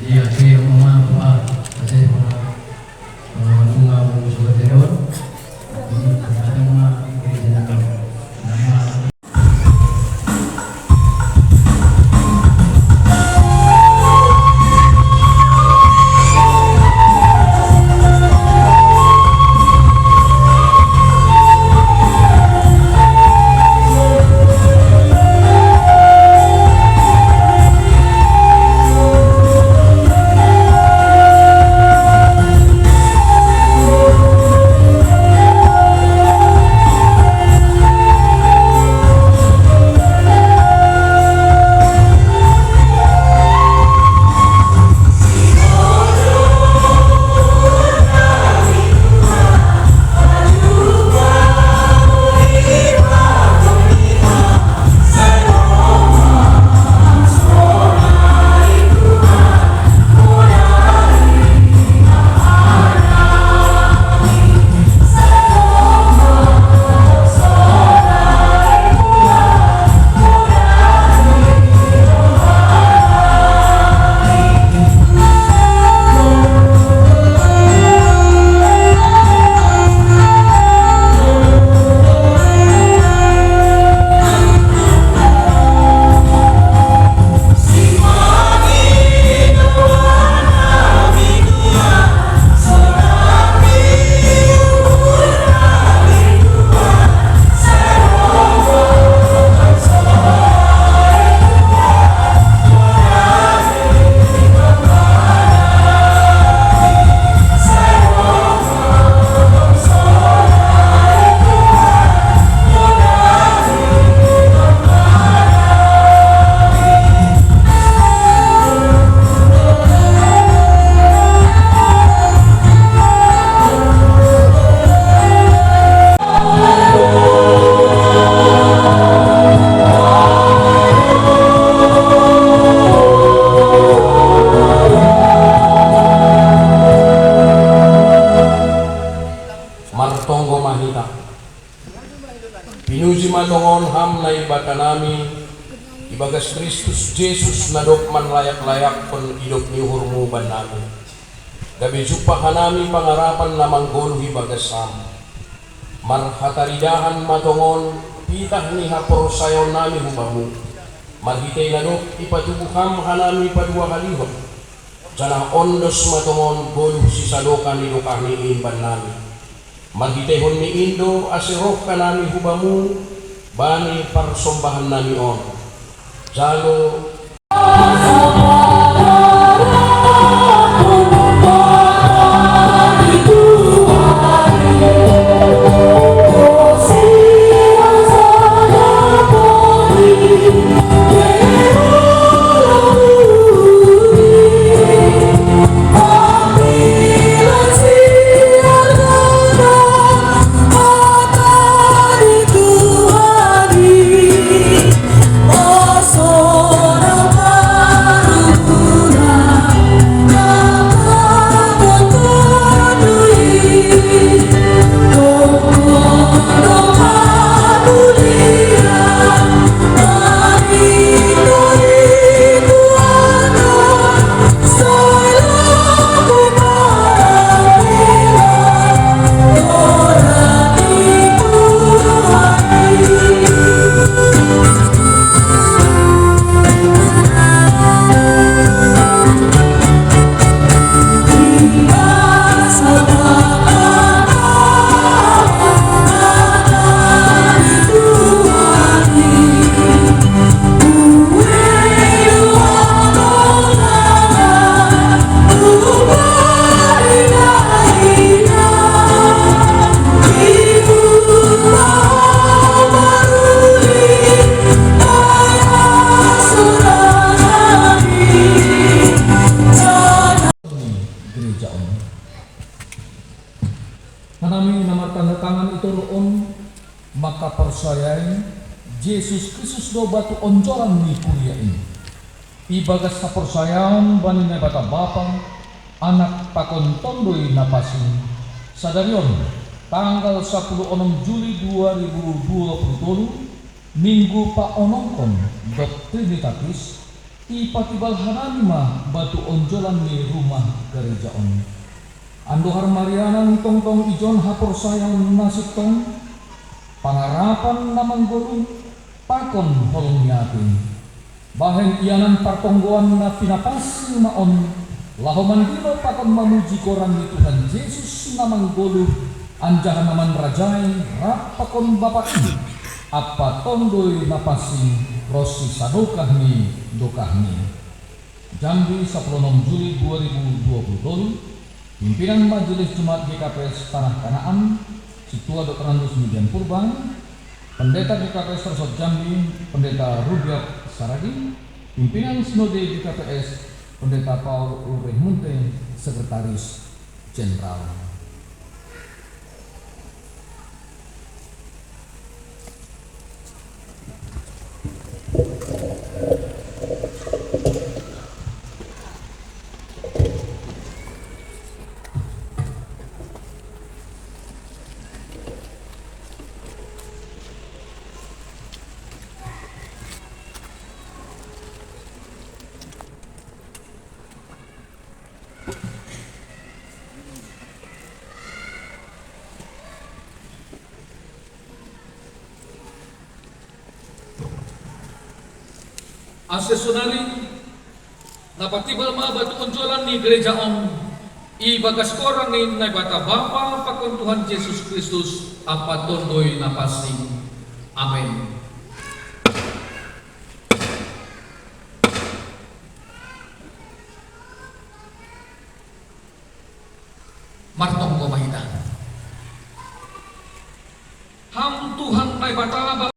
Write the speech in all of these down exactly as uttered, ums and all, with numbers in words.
Iya, iya, mama, papa, kasi, papa, bunga, bunga, surat, ya, Lord. Ini, kadang, ma, ini, kadang, nama, Martonggo ma hita. Pinuji ma tongon Ham Naibata nami, ibagas Kristus Jesus na dob manlayak-layakkon idop ni uhurMu bannami, gabe jumpah hanami pangarapan na manggoluh ibagas Ham. Marhataridahan ma tongon pitah ni haporsayaonnami hu Bamu, marhitei na dob ipatubuh Ham hanami paduahalihon, janah ondos ma tongon goluh sisadokah ni dokahNi in bannami. MarhiteihonNi in do ase roh hanami hu Bamu bani parsombahannami on. Jalo gereja on. Hanami na martanda tangan i toruh on, mangkaporsayai Jesus Kristus do batu onjolan ni kuria in. Ibagas haporsayaon bani Naibata Bapa, Anak pakon Tonduy Napansing, sadari on, tanggal sapuluh onom Juli dua ribu dua puluh tolu, Minggu paonongkon dob Trinitatis, Ipatibal hanami ma batu onjolan ni rumah gareja on. Andohar marianan tongtong ijon haporsayaon na sintong, pangarapan na manggoluh, pakon holong ni api. Bahen ianan partonggoan na pinapansing ma on, laho mandilo pakon mamuji goran ni Tuhan Jesus na manggoluh, anjaha na manrajai rap pakon Bapa i, ampa Tonduy Napansing ronsi sadokah ni dokahni. Jambi, sapuluh onom Juli dua ribu dua puluh tolu, pimpinan Majelis Jemaat G K P S Tanah Kanaan, Sintua Doktorandus Midian Purba, Pendeta G K P S Resort Jambi, Pendeta Rudiak Saragi, pimpinan Sinode G K P S, Pendeta Paul Ulrich Munte, Sekretaris Jenderal. Ase sonari, na patibal ma batu onjolan ni gareja on, ibagas goran ni Naibata Bapa pakon Tuhan Jesus Kristus ampa Tonduy Napansing. Amen. Martonggo ma hita. Ham Tuhan Naibata,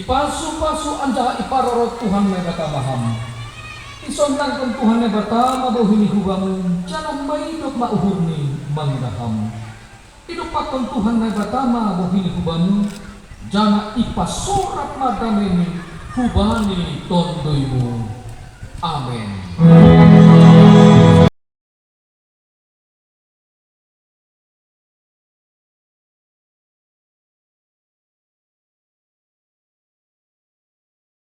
Ipasu-pasu anjaha iparorot Tuhan Naibata ma ham. Isondangkon Tuhan Naibata ma bohi-Ni hu bamu, janah maidop ma uhur-Ni mangidah ham. Idompakkon Tuhan Naibata ma bohi-Ni hu bamu, janah ipasorat ma dame-Ni hubani tonduymu. Amen.